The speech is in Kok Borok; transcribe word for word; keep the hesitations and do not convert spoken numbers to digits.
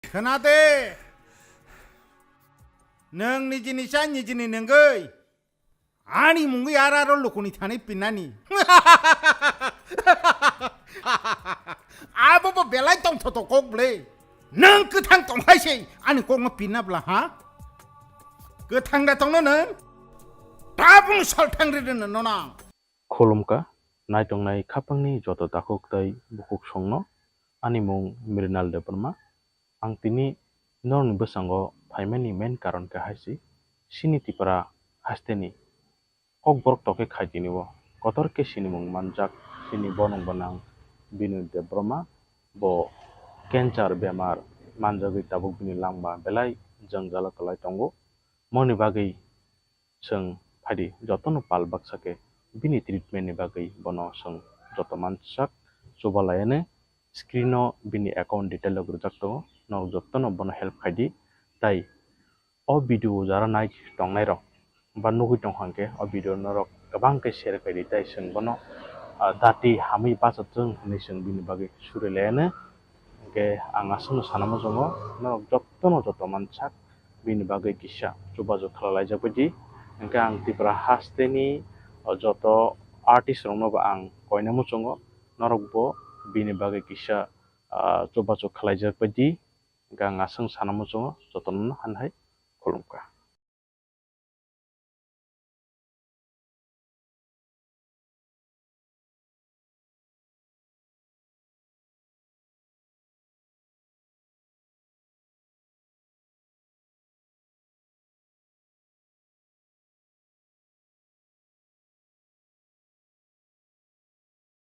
Khna de. Nwng nijini cha nijini nengwi. Ani mungwi ar aro lukuni thani pinani. Abo bo belai tongthoto kok ble. Nwng kwthang tongkhai se ani kokno pinna bla ha? Kwthang da tongno nwng? Tabung salthang ri rwno nonang. Khulumkha, naitongnai khapangni joto takhuk tei bukhuk songno. Ani mung Mrinal Debbarma. Ang tini norokni bwskango phaimani main karon khe hai se, chini Tripura hasteni kokborok tokhe khai tini o kotor khe sinimung manjak chini bonong gwnang Binoy Debbarma, bo cancer bemar manjagwi tabuk bini langma belai jwngjalo kwlai tongo. Moni bagwi chwng phaidi jotono pal baksa khe bini treatment ni bagwi bono chwng joto mansak chubalaiani screen o bini account detail rok rijak tongo, norok jotono bono help khaidi. Tai o video jara nai tongnai rok ba nugwi tongkha hwnkhe o video norok kwbang khe share khaidi, tai chwng bono, ah, dati hamwi bachajwng hinwi chwng bini bagwi suri laiani. Hwnkhe ang aswkno sana muchungo, norok jotono joto mansak bini bagwi kisa chubachu khlalaijak baidi. Hwnkhe ang Tripura hasteni, o, joto artist rokno bo ang koina muchungo, norok bo bini bagwi kisa, ah, chubachu khlaijak baidi. Hwnkhe ang aswk sana muchungo, jotono han hai khulumkha.